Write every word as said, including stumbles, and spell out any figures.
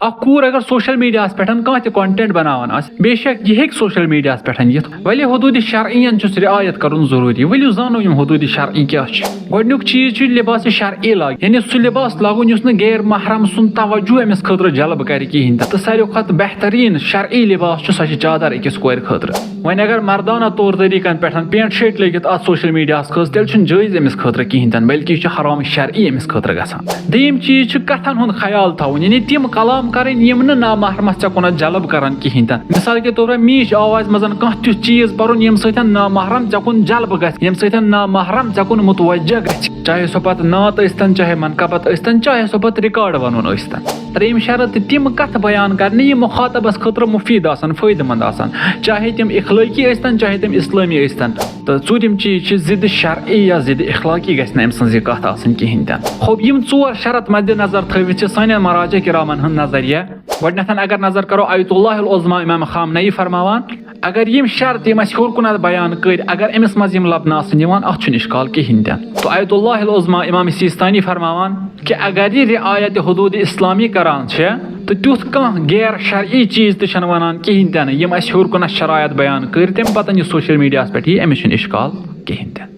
اکھ کوٗر اگر سوشل میٖڈیاہَس پٮ۪ٹھ کانٛہہ تہِ content بناوان آسہِ، بے شک یہِ ہیٚکہِ سوشل میٖڈیاہَس پٮ۪ٹھ یِتھ۔ ولی حدوٗدِ شرعیَن چھُس رعایت کرُن ضروٗری۔ ؤلِو زانو یِم حدوٗدِ شرعی کیٛاہ چھِ۔ گۄڈٕنیُک چیٖز چھُ لباسِ شرعی لاگُن، یعنی سُہ لباس لاگُن یُس نہٕ غیر محرم سُنٛد توجہ أمِس خٲطرٕ جلب کرِ کِہیٖنۍ تہِ۔ تہٕ ساروی کھۄتہٕ بہتریٖن شرعی لباس چھُ، سۄ چھِ چادر أکِس کورِ خٲطرٕ۔ وۄنۍ اگر مردانہ طور طریٖقن پٮ۪ٹھ پینٹ شٲٹۍ لٲگِتھ اتھ سوشل میٖڈیاہَس کھٔژ، تیٚلہِ چھُنہٕ جٲیز أمِس خٲطرٕ کِہیٖنۍ تہِ نہٕ، بلکہِ یہِ چھُ حرام شرعی أمِس خٲطرٕ گژھان۔ دوٚیِم چیٖز چھُ کتھن ہُنٛد خیال تھاوُن، یعنی تِم کلام کرٕنۍ یِم نہٕ نامحرمس ژےٚ کُنتھ جلب کرن کِہیٖنۍ تہِ نہٕ۔ مثال کے طور پر میٖچھ آوازِ منٛز کانٛہہ تیُتھ چیٖز پرُن ییٚمہِ سۭتۍ نامحرم ژےٚ کُن جلب گژھِ، ییٚمہِ سۭتۍ نامحرم ژےٚ کُن متوجہ گژھِ، چاہے سۄ پتہٕ نعت ٲسۍتن، چاہے منقبت ٲسۍتن، چاہے سۄ پتہٕ ریکارڈ ونُن ٲسۍتن۔ ترٛیٚیِم شرط، تِم کتھٕ بیان کرنہٕ یِم مخاطبس خٲطرٕ مفید آسن، فٲیدٕ مند آسن، چاہے تِم اخلٲقی ٲسۍتن، چاہے تِم اسلٲمی ٲسۍتن۔ تہٕ ژوٗرِم چیٖز چھِ ضد شرعی یا ضد اخلٲقی گژھِ نہٕ أمۍ سٕنٛز یہِ کتھ آسٕنۍ کِہیٖنۍ تہِ نہٕ۔ خوب، یِم ژور شرط مدِ نظر تھٲوِتھ چھِ سانٮ۪ن مراجع کرامن ہُنٛد نظریہ۔ گۄڈٕنیتھ اگر نظر کرو، آیت اللہ العظمیٰ امام خامنہ ای فرماوان، اگر یِم شرط یِم اَسہِ ہیوٚر کُن اَتھ بیان کٔرۍ، اگر أمِس منٛز یِم لبنہٕ آسن یِوان، اَتھ چھُنہٕ اشکال کِہیٖنۍ تہِ نہٕ۔ تو آیت اللہ العظمیٰ امام سیستانی فرماوان کہ اگر یہِ رعایت حدود اسلامی کران چھِ، تہٕ تیُتھ کانٛہہ غیر شرعی چیٖز تہِ چھَنہٕ وَنان کِہیٖنۍ تہِ نہٕ، یِم اَسہِ ہیوٚر کُن اَسہِ شرایط بیان کٔرۍ، تَمہِ پَتہٕ یہِ سوشل میٖڈیاہَس پٮ۪ٹھ یی، أمِس چھُنہٕ اشکال کِہیٖنۍ تہِ نہٕ۔